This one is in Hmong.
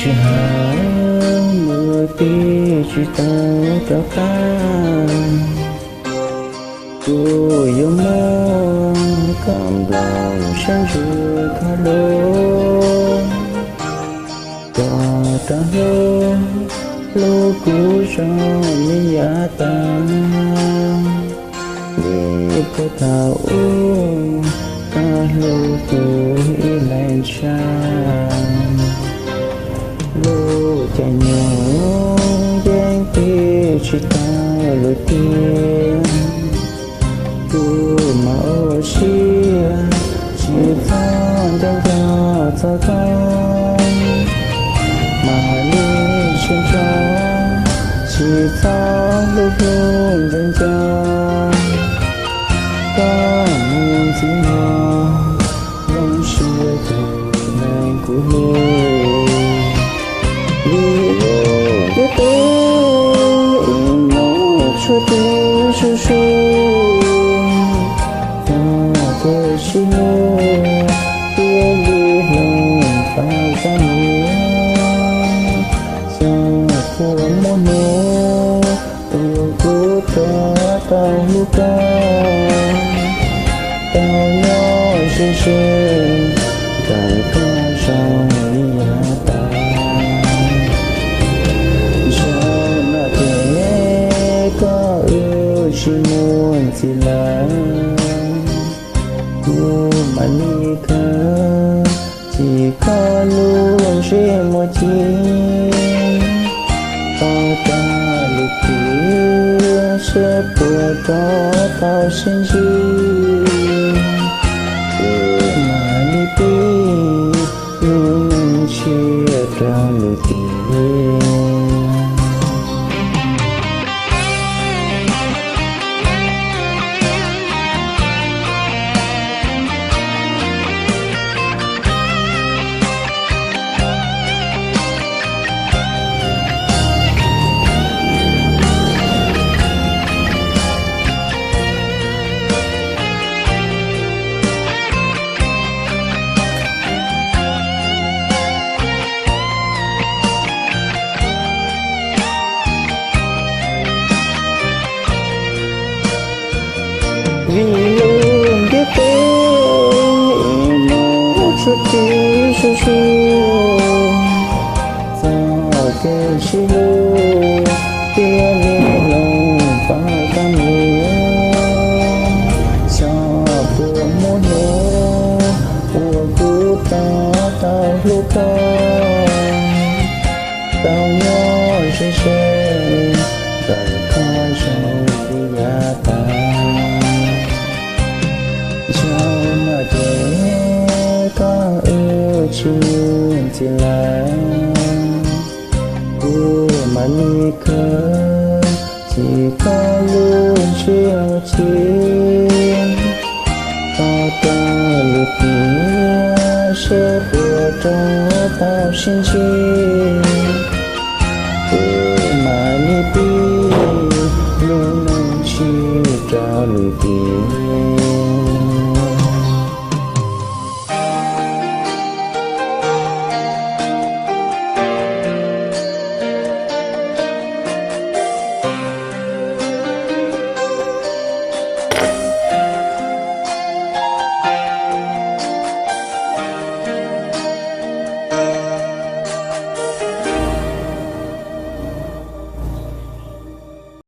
Hais mus twb tsis tau rov qab, kuv yuav muab koj nplooj siab ntsws koj lub, kom rov hlub, hlub kuv zoo li yav tas. Vim puag thaum ub koj hlub kuv ib leeg tshaj, lub caij nyoog yeej twb tsis tau lwm tiam. Kuv mas ua siab tsis txhob nco nco txog koj, mam li sib ntsib, tsis txhob hlub hlub nco nco. Koj mus ntxiv no, zoo siab tus neeg kuv hlub. Vim lub ntiaj teb ib hnub tshuav tib su su, txog kev sib hlub thiaj li hloov pab zaj mus. Xyov puas muaj hnub uas kuv rov tau hlub koj, tau nyob ze ze ntawm koj zoo li yav tas. Zaum no ces koj wb tsis muaj ntxiv lawm, kuv mam li khawm, ces koj lub ntsej muag ci, tau tag lub kis, seb puas rov tau sib ntsib, kuv mam li pib lub neej tshiab rau lwm tiam. Vim lub ntiaj teb ib hnub tshuav tib su su, txog kev sib hlub thiaj li hloov pab zaj mus. Xyov puas muaj hnub uas kuv rov tau hlub koj, tau nyob ze ze ntawm koj zoo li yav tas. Zaum no ces koj wb tsis muaj ntxiv lawm, kuv mam li khawm, ces koj lub ntsej muag ci, tau tag lub kis, seb puas rov tau sib ntsib, kuv mam li pib lub neej tshiab rau lwm tiam.